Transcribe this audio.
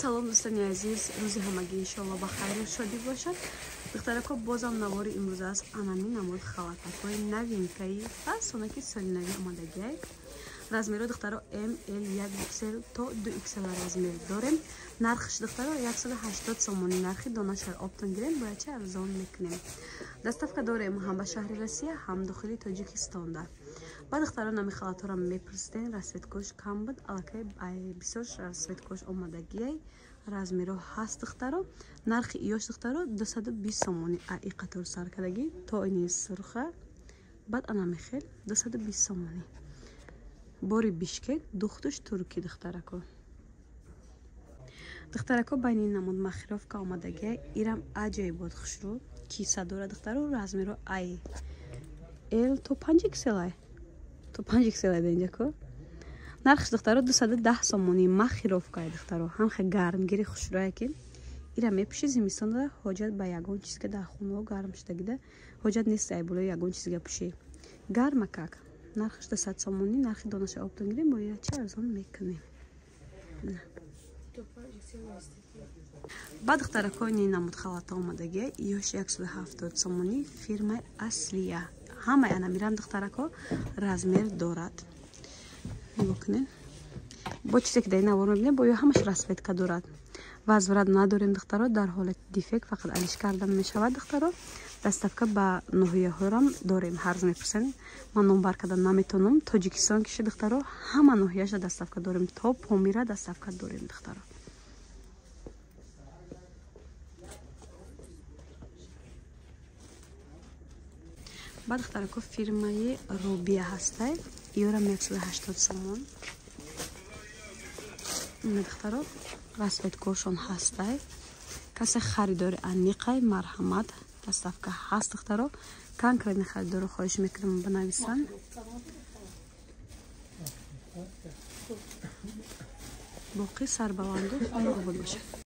Салом дӯстони азиз, рӯзи ҳамагӣ иншоалло ба хайру шодӣ бошад. Духтарако, бозам навори имрӯз аст анами намуд халатакҳои новинкаи фасонаки соли нави омадагиай. Размеро духтаро М, Л, 1XL то 2XL размер дорем. Нархш духтаро 180 сомонӣ, нархи донашар оптон гирем, бояд чи арзон мекунем. Доставка дорем ҳам ба шаҳри Россия, ҳам дохили Тоҷикистонда. Ба духтаро нами халатҳоро мепурсидем, расцветкош кам буд, аллакай бисёр расцветкош омадагиай. Размеро ҳаст духтаро. Нархи иёш духтаро 220 сомонӣ, а и қатор саркардагӣ то ини сурха, баъд анамихел 220 сомонӣ. Бори Бишкек, духтуш туркӣ духтарако. Духтарако, байни ин намуд махировка омадагиай, ирам аҷоибот хушрӯ, киса дора духтаро, размеро ай Л то 5XL ай. То 5XL ай инҷа ко. Нархш духтаро 210 сомонӣ, махировка духтаро. Ҳам хе гармгири хушрӯя ки ира мепӯши зимистонда, ҳоҷат ба ягон чиз ки дар хонаҳо гарм шудагида ҳоҷат нест, ай болои ягон чизга пӯшӣ. Гарма как. Нархш 200 сомонӣ, нархи донаша оптон гирем, бояд чи арзон мекунем. Ба духтарако ини намуд халата омадагия, ёш 170 сомонӣ, фирмаи Аслия. Ҳамаи анамирам духтарако размер дорад. Нигоҳ кунед. Бо чизе ки дар ин навор мебинем, бо ё ҳамаш расцветка дорад. Возврат надорем духтаро, дар ҳолати дефект фақат алиш кардан мешавад духтаро. Доставка ба ноҳияҳорам дорем, ҳар рӯз мепурсанд. Ман номбар кардан наметавонам. Тоҷикистон киши духтаро, ҳама ноҳияша доставка дорем, то Помира доставка дорем духтаро. Ба духтарако фирмаи Рубия ҳастай, ёрам 180 сомон. Ина духтаро расцветкошон ҳастай. Касе харидори аниқай, марҳамат, доставка ҳаст духтаро. Конкретно харидоро хоҳиш мекунам бинависанд. Боқӣ сарбаланду хонобод бошад.